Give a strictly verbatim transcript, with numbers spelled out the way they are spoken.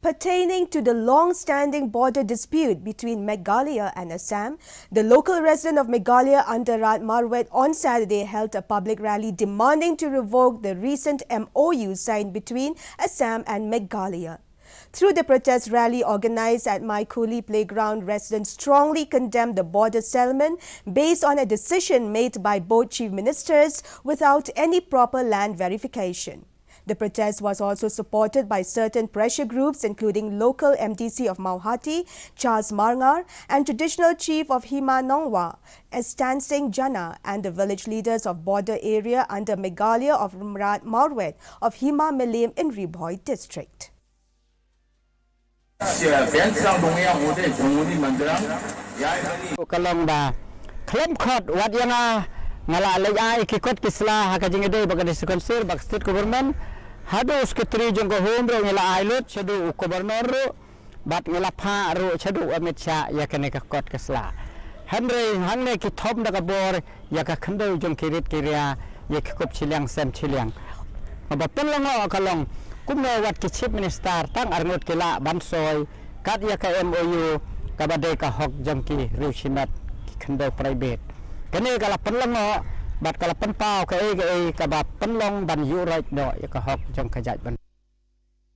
Pertaining to the long-standing border dispute between Meghalaya and Assam, the local resident of Meghalaya under Rat Marwet on Saturday held a public rally demanding to revoke the recent M O U signed between Assam and Meghalaya. Through the protest rally organized at Maikuli Playground, residents strongly condemned the border settlement based on a decision made by both chief ministers without any proper land verification. The protest was also supported by certain pressure groups, including local M D C of Mawhati, Charles Marngar, and traditional chief of Hima Nongwa, Estan Singh Jana, and the village leaders of border area under Meghalaya of Rat Marwet of Hima Mylliem in Ri Bhoi district. Ka long ba khlem khot wat ïa nga, nga la leit ai ki kot ki sla ha ka jingïadei bad ka District Council bad ka State Government. Haduh u Secretary jong ka Home ruh ngi la ai lut, shaduh u Governor ruh, bad ngi la phah ruh shaduh u Amit Shah ïa kane ka kot ka sla. Hynrei hangne ki thom da ka bor ïa ka khyndew jong ki rit ki ria, ïa ki kup shiliang sem shiliang. Kaba pynlyngngoh ka long kumno wat ki Chief Minister tang arngut ki lah ban soi kat ïa ka M O U kaba dei ka hok jong ki riew shimet, ki khyndew private. Kane ka la pynlyngngoh bad ka la pynpaw kaei kaei kaba pynlong ban ïuh roit noh ïa ka hok jong ka jaitbynriew.